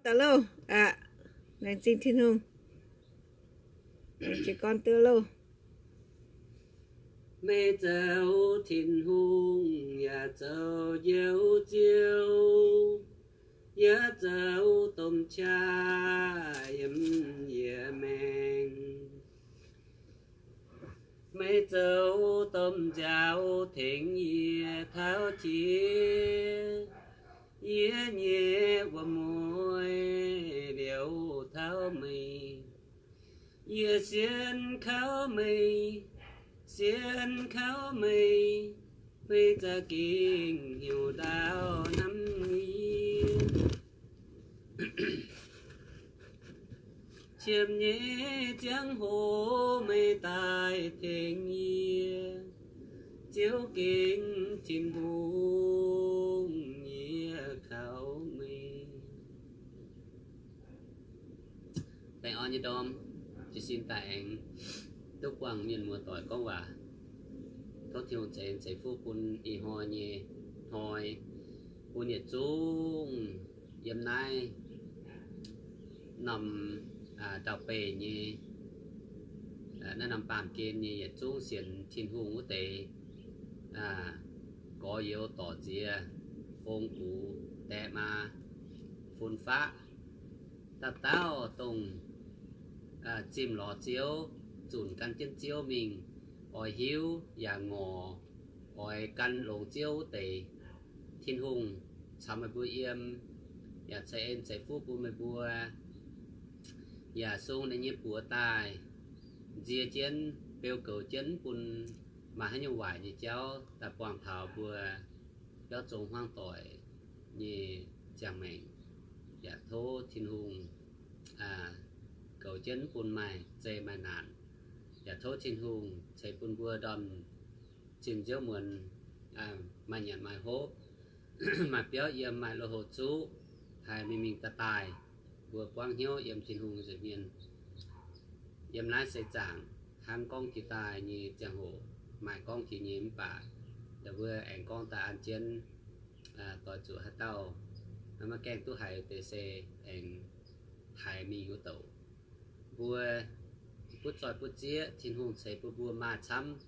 Daux louh aqv. Laengz zingh Tin-Hungh. Jiez gorn duqv louh. Meih zoux Tin-Hungh yaac zoux Njoux Ziouv, yaac zoux domh qaqv yiem yie maengx. Meih zoux domh nziaaux tengx yie taux jiex yie nyei wuom-mueiz liouc taux meih. Yie sienx kaux meih, sienx kaux meih, meih za'gengh hnyouv ndaauv hnamv yie. Qiemx nyei ziangh hoc meih daaih tengx yie, Ziouv gengh Tin-Hungh, yie kaux meih. Baengh orn nyei ndorm, jiez sin daaih aengx duqv buangh mienh muoz-doic gorngv waac. Tov Tin-Hungh ceix, ceix fuqv bun ih hnoi nyei hnoi, bun yietc zungv yiem naaiv norm ndau-beih nyei, naaiv norm baamh gen nyei yietc zungv sienx Tin-Hungh wuov deix, gorx-youz dorc nziex, fong gux dae maa, fun-faqv, dauh dauh dongh zimh lorz Ziouv, zunc gan jienv Ziouv mingh, oix hiuv yaac ngorc, oix gan longx Ziouv wuov deix, Tin-Hungh caux meih mbuo yiem, yaac ceix en ceix fuqv bun meih mbuo, yaac sung ninh nyei buoz daaih nzie jienv, beu goux jienv, mv bun maaih haaix nyungc waaic nyei jauv daaih buangh taux mbuo biauv zong hmuangv doic nyei ziangh maengc. Yaac tov Tin-Hungh goux jienv mv bun maaih zei maaih naanc. Yaac tov Tin-Hungh ceix bun mbuo ndorm zinh nziouv muonz maaih nyanc maaih hopv, maaih biauv yiem, maaih lui-houx zuqv, haih mingh mingh daaih daaih, mbuo buangv hnyouv yiem Tin-Hungh nza'hmien. Yiem naaiv seix zaangc hnangv gorngv jiex daaih nyei ziangh hoc maaih gorngv jiex nyei mv baac, mbuo aengx gorngv daaih an jienv, doix zuqc haaix dauh maiv gaengh duqv haiz deix se aengx haiz mingh wuov douc. Mbuo butv zoih butv zieqv, Tin-Hungh ceix bun mbuo maaih camv,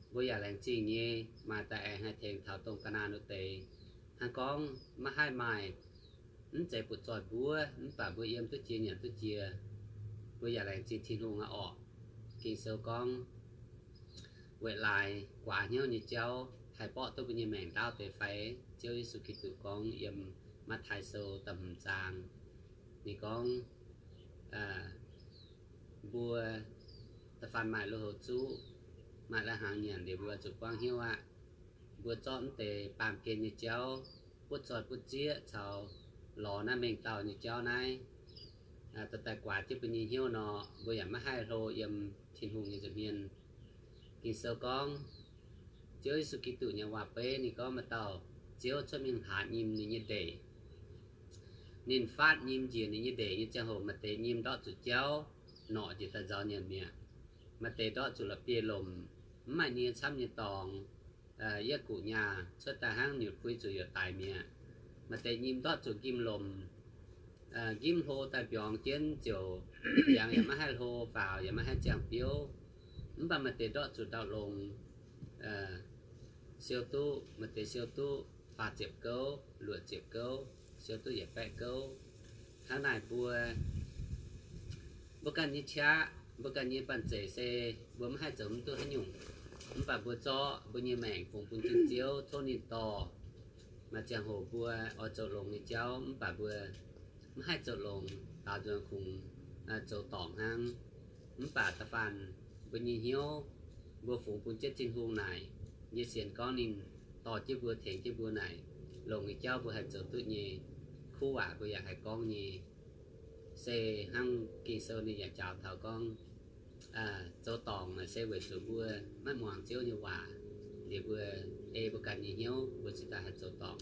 mbuo yaac laengz zingh nyei. Maaih daaih aengx haih tengx taux dongh ga'naaiv wuov deix. Hnangv gorngv maiv haih maaih, mv zeiz butv zoih mbuov, mv baac mbuo yiem duqv jiex nyanc duqv jiex, mbuo yaac laengz zingh Tin-Hungh aqv orqc. Ging-Sou gorngv, weic laaix guaax hnyouv nyei jauv haih mborqv duqv mbuo nyei maengc ndaauv deix fai? Ziouv Yesu Giduc gorngv yiem Matv^taai Sou da'hmz zaang, ninh gorngv, mbuo da'faanh maaih lui-houx zuqv, maaih lai-hnaangx nyanc liuz, mbuo zuqc buangv hnyouv aqv. Mbuo zorqv mv deix baamh gen nyei jauv, butv zoih butv zieqv caux lorz naaiv mengh dauh nyei jauv naaiv daaih guaax jienv mbuo nyei hnyouv nor, mbuo yaac maiv haih hlo yiem Tin-Hungh nyei nza'hmien. Ging-Sou gorngv, Ziouv Yesu Giduc nyei waac-beiv ninh gorngv, maaih dauh Ziouv cuotv mingh hlaax nyim ninh nyei ndeic. Ninh faatv nyim njiec ninh nyei ndeic nyei ziangh hoc, maaih deix nyim ndortv zuqc jauv, norqc njiec daaih nzaaux nyanc mi'aqv. Maaih deix ndortv zuqc la'bieiv-lomc, mv maaih nie camv nyei dorngx, yietv guqc nyaah cuotv daaih hnangv nyutc puix zuqc youc daic mi'aqv. Maaih deix nyim ndortv zuqc njimv-lomc, njimv hlo daaih mbiorngz jienv ziouc ndiangx yaac maiv haih hlo, faaux yaac maiv haih ziangh biouv. Mv baac maaih deix ndortv zuqc ndau-longx, siou duqv, maaih deix siou duqv faah ziepc gouv, luoqc ziepc gouv, siou duqv yietc baeqv gouv. Hnangv naaic mbuo, mbuo ganh nyei qaqv, mbuo ganh nyei banh zeic se mbuo maiv haih zoux mv duqv haaix nyungc. Mv baac mbuo zorqv mbuo nyei maengc fungx bun Tin-Hungh, tov ninh dorh. Maaih ziangh hoc mbuo oix zoux longx nyei jauv, mv baac mbuo maiv haih zoux longx, daaux nzuonx kungx zoux dorngc hnangv. Mv baac da'faanh mbuo nyei hnyouv, mbuo fungx bun jienv Tin-Hungh naaic, yie sienx gorngv ninh dorh jienv mbuo, tengx jienv mbuo naaic, longx nyei jauv mbuo haih zoux duqv nyei, kuv waac mbuo yaac haih gorngv nyei. Se hnangv Ging-Sou ninh yaac njaaux taux gorngv, zoux dorngc naaic se weic zuqc mbuo maiv muangx Ziouv nyei waac, liuz mbuo ei mbuo ganh nyei hnyouv, mbuo cingx daaih haih zoux dorngc.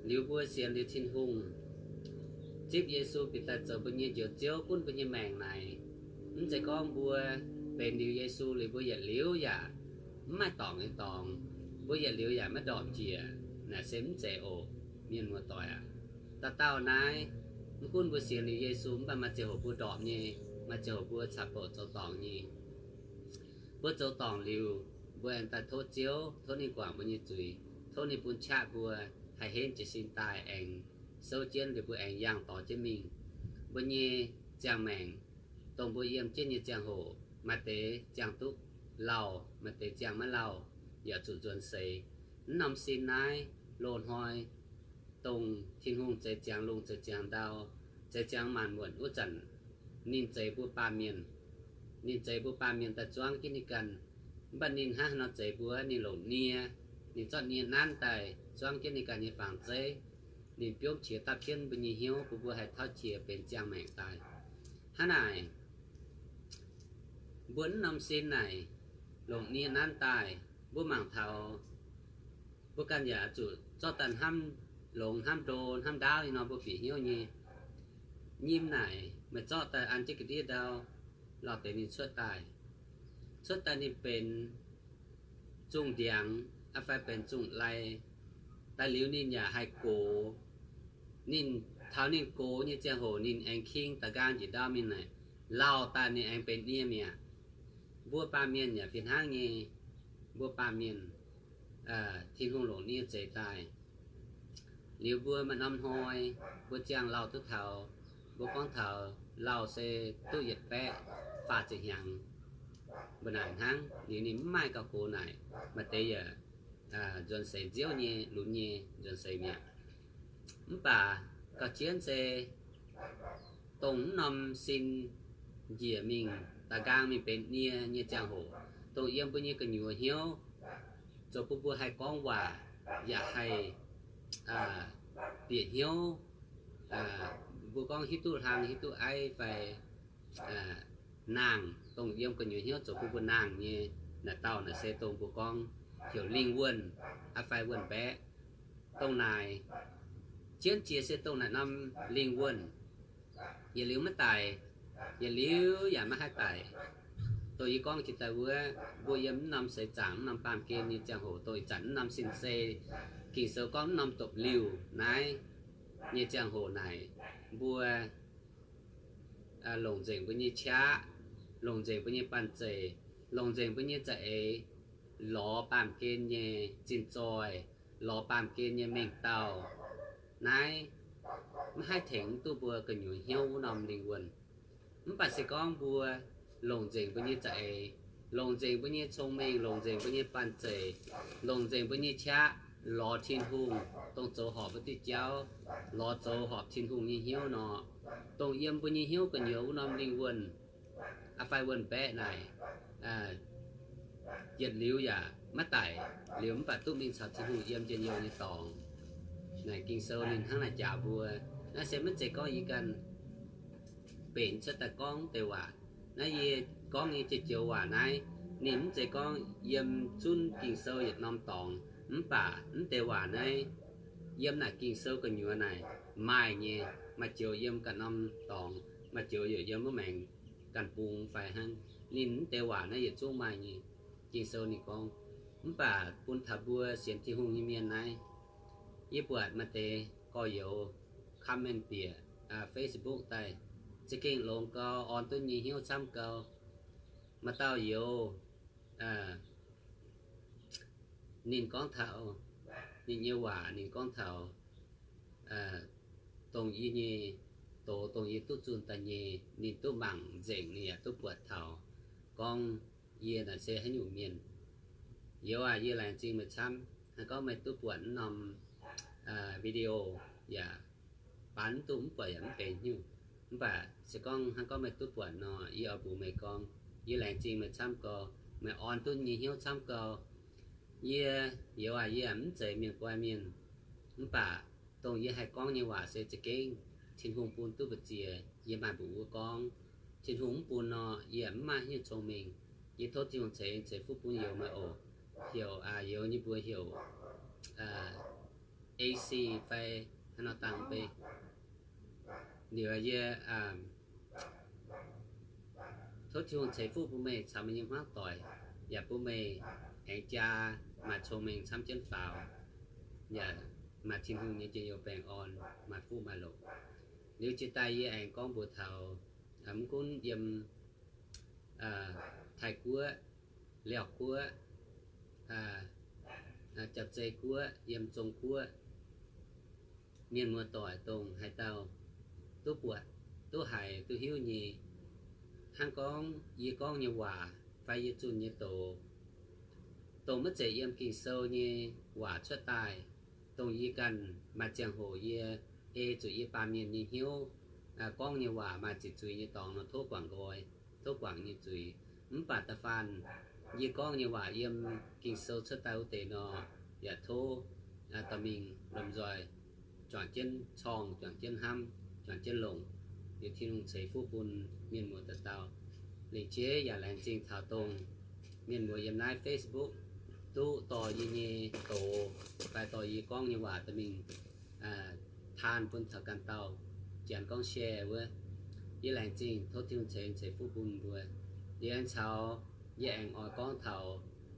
Liuz mbuo sienx liuz Tin-Hungh, zipv Yesu bieqc daaih zoux mbuo nyei Njoux Ziouv gunv mbuo nyei maengc naaic, mv zeiz gorngv mbuo benx liuz Yesu liuz mbuo yietc liuz yaac mv maaih dorngc nyei dorngx, mbuo yietc liuz yaac maiv ndorpc njiec, naaic se mv zeiz oc. Mienh muoz-doic aac, dauh dauh naaiv Mv gunv mbuo sienx liuz Yesu mv baac maaih ziangh hoc mbuo ndorpc nyei, maaih ziangh hoc mbuo caqv-bouc zoux dorngc nyei. Mbuo zoux dorngc liuz, mbuo aengx daaih tov Ziouv, tov ninh guangc mbuo nyei zuiz, tov ninh bun qaqv mbuo haih henv jiez sin daaih aengx souv jienv liuz mbuo aengx yangh dorh jienv mingh. Mbuo nyei ziangh maengc, dongh mbuo yiem jienv nyei ziangh hoc, maaih deix ziangh duqv lauh, maaih deix ziangh maiv lauh, yaac zuqc nzuonx seix. Mv norm sin naaiv loz-hnoi dongh Tin-Hungh zeix ziangx lungh zeix ziangx ndau, zeix ziangx maanc muotc wuov zanc, ninh zeix mbuo baamh mienh. Ninh zeix mbuo baamh mienh daaih zuangv jienv ninh ganh. Mv baac ninh hnangv haaix nor zeix mbuo? Ninh longc nie, ninh zorqv nie nanv daaih zuangv jienv ninh ganh nyei fangx zeiv. Ninh biomv qiex dapv jienv mbuo nyei hnyouv bun mbuo haih tauv qiex benx ziangh maengc daaih. Hnangv naaic, mbuo mv norm sin naaic longc nie nanv daaih, mbuo mangc taux mbuo ganh yaac zuqc zorqv daaih hnamv longx, hnamv ndo, hnamv ndaauv nyei nor mbuo bieqc hnyouv nyei. Nyim naaic meih zorqv daaih an jienv ga'ndiev ndau, lauh deix ninh cuotv daaih. Cuotv daaih ninh benx zungh ndiangx, aa, fai benx zungh lai. Daaih liuz ninh yaac haih gox. Ninh, taux ninh gox nyei ziangh hoc ninh aengx king da'nqaang njiec ndau mingh naaic, lauh daaih ninh aengx benx nie mi'aqv. Mbuo baamh mienh yaac fih hnangv nyei. Mbuo baamh mienh, Tin-Hungh longc nie zeix daaih. Liuz mbuo maaih norm hnoi, mbuo ziangh lauh duqv taux, mbuo gorngv taux lauh se duqv yietc baeqv faah ziepc hnyangx. Mbuo naaic hnangv, liuz ninh mv maaih gauh gox naaic, maaih deix yaac nzuonx seix nziouv nyei, lunx nyei nzuonx seix mi'aqv. Mv baac gauh jienv se dongh mv norm sin njiec mingh da'nqaang mingh benx nie nyei ziangh hoc, dongh yiem mbuo nyei gu'nyuoz hnyouv zoux bun mbuo haih gorngv waac, yaac haih bieqc hnyouv. Mbuo gorngv hiuv duqv hlang, hiuv duqv aiv fai nangh, dongh yiem gu'nyuoz hnyouv zoux bun mbuo nangh nyei naaic dauh naaic se dongh mbuo gorngv heuc lingh wuonh aqv fai wuonh mbaeqv. Dongh naaic jienv jiex se dongh naaic norm lingh wuonh. Yietc liuz maiv daic, yietc liuz yaac maiv haih daic. Dongh yie gorngv jiex daaih wuov, mbuo yiem mv norm seix zaangc, mv norm baamh gen nyei ziangh hoc, dongh ih zanc mv norm sin-seix, Ging-Sou gorngv mv norm dopc-liuh naaiv nyei ziangh hoc naaic, mbuo longc nzengc mbuo nyei qaqv, longc nzengc mbuo nyei banh zeic, longc nzengc mbuo nyei za'eix, lorz baamh gen nyei zinh-zoih, lorz baamh gen nyei mengh dauh. Naaiv maiv haih tengx duqv mbuo gu'nyuoz hnyouv wuov norm lingh wuonh. Mv baac se gorngv mbuo longc nzengc mbuo nyei za'eix, longc nzengc mbuo nyei cong-mengh, longc nzengc mbuo nyei banh zeic, longc nzengc mbuo nyei qaqv, lorz Tin-Hungh, dongh zoux horpc wuov diuh jauv, lorz zoux horpc Tin-Hungh nyei hnyouv nor, dongh yiem mbuo nyei hnyouv gu'nyuoz wuov norm lingh wuonh aqv fai wuonh mbaeqv naaic, yietc liuz yaac maiv daic, liuz mv baac duqv mingh caux Tin-Hungh yiem njien-youh nyei dorngx. Naaic Ging-Sou ninh hnangv naaic njaaux mbuo. Naaiv se maiv zeiz gorngv yie ganh benx cuotv daaih gorngv deix waac. Naaiv yie gorngv nyei joux waac naaiv, ninh mv zeiz gorngv yiem zunv Ging-Sou yietc norm dorngx, mv baac mv deix waac naaiv yiem naaic Ging-Sou gu'nyuoz naaic maaih nyei, maaih joux yiem ganh norm dorngx, maaih joux yaac yiem wuov maengx ganh bung fai hnangv. Ninh mv deix waac naaiv yietc zungv maaih nyei. Ging-Sou ninh gorngv, mv baac bun taux mbuo sienx Tin-Hungh nyei mienh naaiv, yie buatc maaih deix gorx-youz comment bieqc Facebook daaih, za'gengh longx gau, orn duqv nyei hnyouv camv gau. Maaih dauh youz, ninh gorngv taux ninh nyei waac, ninh gorngv taux dongh yie nyei doz, dongh yie duqv zunh daaih nyei, ninh duqv mangc nzengc, ninh yaac duqv buatc taux gorngv yie naaic se haaix nyungc mienh. Youz aac, yie laengz zingh meih camv. Hnangv gorngv meih duqv buatc mv norm video yaac baac mv duqv mv buatc yaac mv benx haaix nyungc. Mv baac se gorngv hnangv gorngv meih duqv buatc nor, yie oix mbuox meih gorngv, yie laengz zingh meih camv gau, meih orn duqv nyei hnyouv camv gau. Yie, youz aac, yie mv zeiz mienh guai mienh, mv baac dongh yie haih gorngv nyei waac se za'gengh Tin-Hungh bun duqv mbu'ziex, yie maaih mbuox wuov gorngv. Tin-Hungh mv bun nor, yie mv maaih haaix nyungc cong-mengh. Yie tov Tin-Hungh ceix, ceix fuqv bun youz meih oc. Heuc, aa, youz nyei mbuox heuc A C fai haaix nor dangh bei. Liuz yie tov Tin-Hungh ceix fuqv bun meih caux meih nyei hmuangv doic, yaac bun meih aengx jaa maaih cong-mengh camv jienv faaux, yaac maaih Tin-Hungh nyei njien-youh baengh orn, maaih fuqv maaih loc. Liuz jiex daaih yie aengx gorngv mbuox taux mv gunv yiem Taiv Guoqv, Liaauc Guoqv, Japv-Zei Guoqv, yiem Zong Guoqv, mienh muoz-doic dongh haaix dauh duqv buatc, duqv haiz, duqv hiuv nyei, hnangv gorngv yie gorngv nyei waac fai yie zunh nyei doz, dongh maiv zeiz yiem Ging-Sou nyei waac cuotv daaih, dongh yie ganh maaih ziangh hoc yie ei zuqc yie baamh mienh nyei hnyouv gorngv nyei waac maaih ziqc zuiz nyei dorngx nor, tov guangc nqoi, tov guangc nyei zuiz. Mv baac da'faanh yie gorngv nyei waac yiem Ging-Sou cuotv daaih wuov deix nor, yaac tov dorh mingh lomh nzoih juangc jienv corng, juangc jienv hnamv, juangc jienv longc. Liuz Tin-Hungh ceix fuqv bun mienh muoz dauh dauh. Lengc jeiv yaac laengz zingh taux dongh mienh muoz yiem naaiv Facebook duqv dorh yie nyei doz fai dorh yie gorngv nyei waac dorh mingh taan bun taux ganh dauh, janx gorngv share wuov. Yie laengz zingh, tov Tin-Hungh ceix, ceix fuqv bun mbuo. Liuz aengx caux yie aengx oix gorngv taux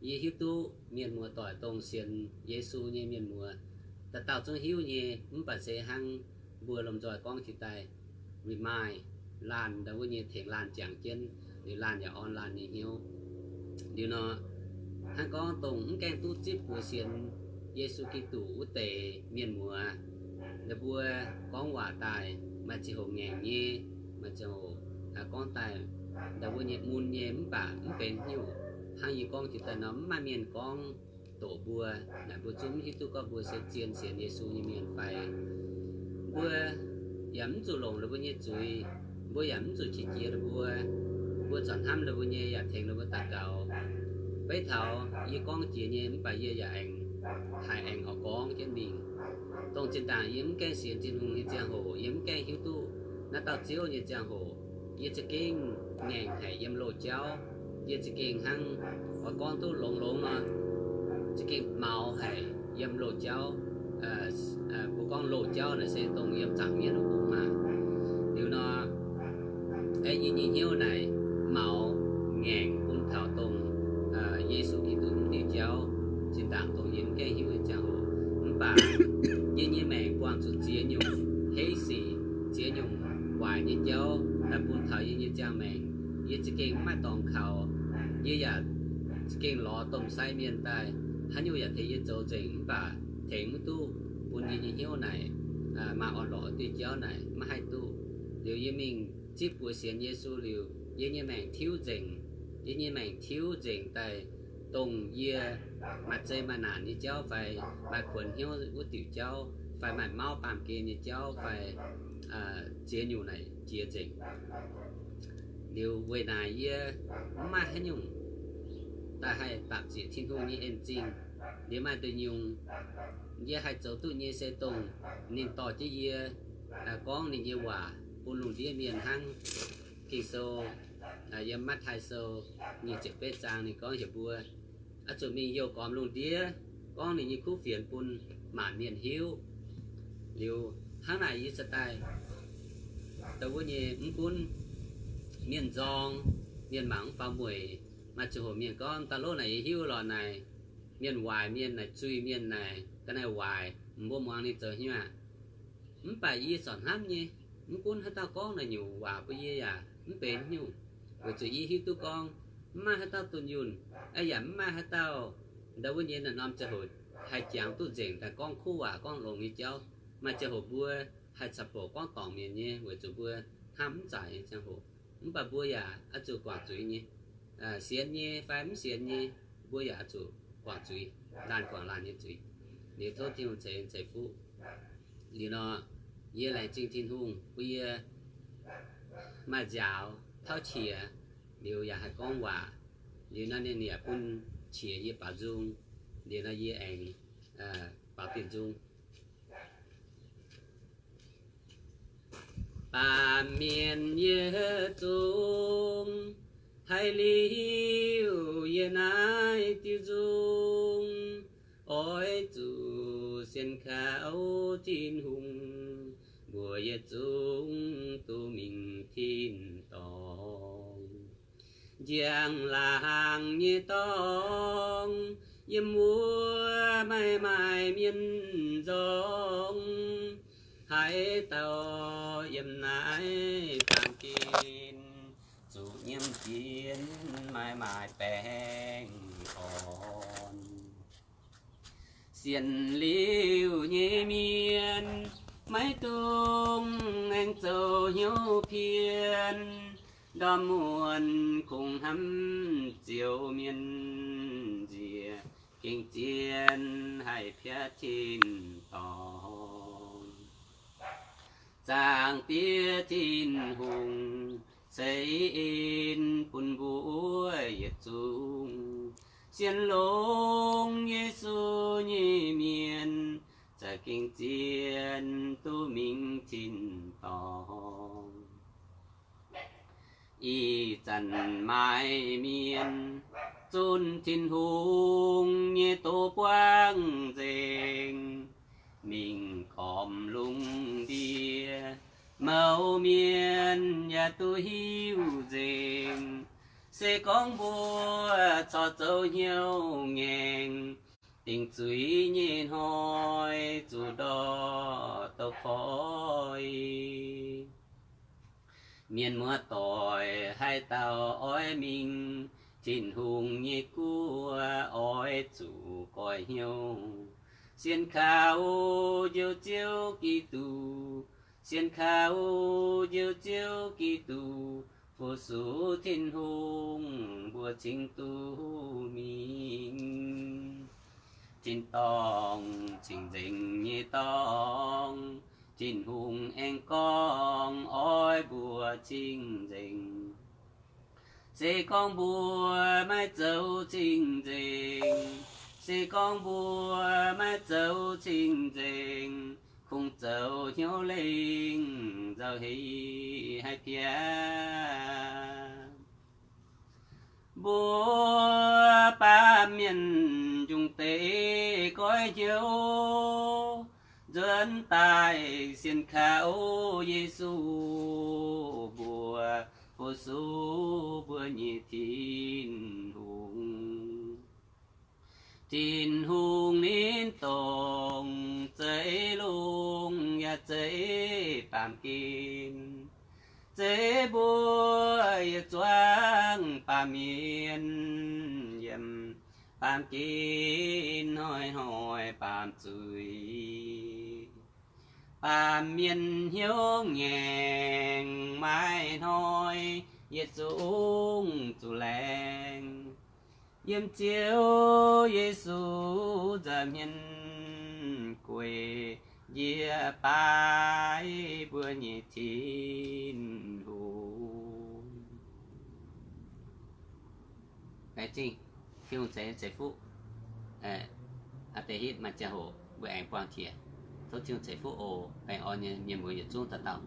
yie hiuv duqv mienh muoz-doic dongh sienx Yesu nyei mienh muoz, dauh dauh zungv hiuv nyei, mv baac se hnangv mbuo lomh nzoih gorngv jiex daaih remind laanh, ndau wuov nyei tengx laanh jangx jienv, liuz laanh yaac orn laanh nyei hnyouv. Liuz nor, hnangv gorngv dongh mv gaengh duqv zipv buoz sienx Yesu Giduc wuov deix mienh muoz, ninh mbuo gorngv waac daaih maaih ziangh hoc ngaengc nyei, maaih ziangh hoc gorngv daaih ndau wuov nyei mun nyei, mv baac mv benx haaix nyungc. Hnangv yie gorngv jiex daaih nor, mv maaih mienh gorngv doqc mbuo, naaic mbuo zungv mv hiuv duqv gorngv mbuo se zien sienx Yesu nyei mienh fai. Mbuo yaac mv zuqc longc ninh mbuo nyei zuiz, mbuo yaac mv zuqc qiex jiez ninh mbuo. Mbuo corc hnamv ninh mbuo nyei yaac tengx ninh mbuo daux gaux. Beiv taux yie gorngv jiex nyei, mv baac yie yaac aengx haiz aengx oix gorngv jienv mingh. Dongh zinh ndaangc yie mv gaengh sienx Tin-Hungh nyei ziangh hoc, yie mv gaengh hiuv duqv naaiv dauh Ziouv nyei ziangh hoc, yie za'gengh ngaengc haic yiem loz-jauv. Yie za'gengh hnangv oix gorngv duqv longx-longx nor, za'gengh maux haic yiem loz-jauv. Mbuo gorngv loz-jauv naaic se dongh yiem zaangc mienv wuov bung maah. Liuz nor, aeqv, yie nyei hnyouv naaic maux ngaengc bun taux dongh Yesu Giduc wuov diuh jauv, zinh ndaangc dongh yie mv gaengh hiuv nyei ziangh hoc. Mv baac yie nyei maengc buangh zuqc ziex nyungc heiv sic, ziex nyungc waaic nyei jauv daaih bun taux yie nyei ziangh maengc. Yie za'gengh mv maaih dorngx kaux. Yie yaac za'gengh lorz domh sai mienh daaih, haaix nyungc yaac tengx yie zoux nzengc, mv baac tengx mv duqv bun yie nyei hnyouv naaic maaih orn-lorqc diuh jauv naaic maiv haih duqv. Liuz yie mingh zipv buoz sienx Yesu liuz, yie nyei maengc tiuv nzengc. Yie nyei maengc tiuv nzengc daaih, dongh yie maaih zei maaih naanc nyei jauv fai maaih kuonx hnyouv wuov diuc jauv fai maaih mauv baamh gen nyei jauv fai ziex nyungc naaic jiex nzengc. Liuz weic naaic yie mv maaih haaix nyungc daaih haih dapc ziec Tin-Hungh nyei en-zingh. Liuz maaih deix nyungc yie haih zoux duqv nyei se dongh ninh dorh jienv yie gorngv ninh nyei waac bun lungh ndiev mienh hnangv. Ging-Sou, yiem Matv^tai Sou nyic ziepc betv zaang ninh gorngv heuc mbuo oix zuqc mingh youh gormx lungh ndiev, gorngv ninh nyei kuv fienx bun maanc mienh hiuv. Liuz hnangv naaic yie se daaih da'wuov nyei mv gunv mienh nzorng, mienh mangc mv faaux mueic, maaih ziangh hoc mienh gorngv daaih lov naaic yie hiuv lorqc naaic, mienh waaic mienh naaic, zuiz mienh naaic, ga'naaiv waaic, mbuo muangx ninh zoux hnyouv aqv. Mv baac yie corc hnamv nyei, mv gunv haaix dauh gorngv naaic nyungc waac bun yie yaac mv benx nyungc, weic zuqc yie hiuv duqv gorngv mv maaih haaix dauh dunh yunh, yaac mv maaih haaix dauh nda'wuov nyei naaic norm ziangh hoc haih jangx duqv nzengc daaih gorngv kuv waac gorngv longx nyei jauv. Maaih ziangh hoc mbuo haih caux bouc gorngv dorngc mienh nyei weic zuqc mbuo hnamv mv zaic nyei ziangh hoc. Mv baac mbuo yaac oix zuqc guangc zuiz nyei. Sienx nyei fai mv sienx nyei, mbuo yaac oix zuqc guangc zuiz, laanh guangc laanh nyei zuiz. Liuz tov Tin-Hungh ceix, ceix fuqv. Liuz nor, yie laengz zingh Tin-Hungh bun yie maaih nziaaux tauv qiex, liuz yaac haih gorngv waac. Liuz nor ninh yaac bun qiex yie baaux nzung. Liuz nor yie aengx baaux dieh nzung. Baamh mienh yietc zungv, haiz liuz yie naaiv diuh nzung, oix zuqc sienx kaux Tin-Hungh, mbuo yietc zungv duqv mingh tin-dorngh. Njang-laangc nyei dorngx, yiem wuov maiv maaih mienh nzorng. Haaix dauh yiem sienx, maaih maaih baengh orn. Sienx liuz nyei mienh maiv dungx aengx zoux hnyouv pien, ndorm muonz kungx hnamv Ziouv mienh nziex, gengh zien haih piatv tin-dorngh. Zaangc Diex Tin-Hungh ceix en bun mbuo yietc zungv sienx longx Yesu nyei mienh, za'gengh zien duqv mingh tin-dorngh. Ih zanc maaih mienh zunh Tin-Hungh nyei doz buangv nzengc, mingh gormx lungh ndiev, mouz mienh yaac duqv hiuv nzengc. Se gorngv mbuo corc zoux hnyouv ngaengc, dingc zuiz nyei hnoi zuqc ndortv douz-koi. Mienh muoz-doic, haaix dauh oix mingh Tin-Hungh nyei guoqv, oix zuqc goiv hnyouv sienx kaux Njoux Ziouv Giduc. Sienx kaux Njoux Ziouv Giduc, fu-sux Tin-Hungh, mbuo cingx duqv mingh. Tin-dorngh cingx nzengc nyei dorngh, Tin-Hungh aengx gorngv oix mbuo cingx nzengc. Se gorngv mbuo maiv zoux cing-nzengc, se gorngv mbuo maiv zoux cing-nzengc, kungx zoux hnyouv lengh nzauh heix haih piatv. Mbuo baamh mienh njungc deix goiv hnyouv nzuonx daaih sienx kaux Yesu, mbuo fu-sux mbuo nyei Tin-Hungh. Tin-Hungh ninh dongh zeiv lungh yaac zeiv baamh gen, zeiv mbuo yietc zuangx baamh mienh yiem baamh gen hnoi-hnoi baamh zuiz. Baamh mienh hnyouv ngaengc, maaih hnoi yietc zungv zuqc laengz. Yiem Ziouv Yesu nza'hmien gueic, yie baaix mbuo nyei Tin-Hungh. Laengz zingh Tin-Hungh ceix, ceix fuqv. Aa, deix hitv maaih ziangh hoc mbuo aengx buangh jiex. Tov Tin-Hungh ceix fuqv oc. Baengh orn nyei mienh muoz yietc zungv dauh dauh.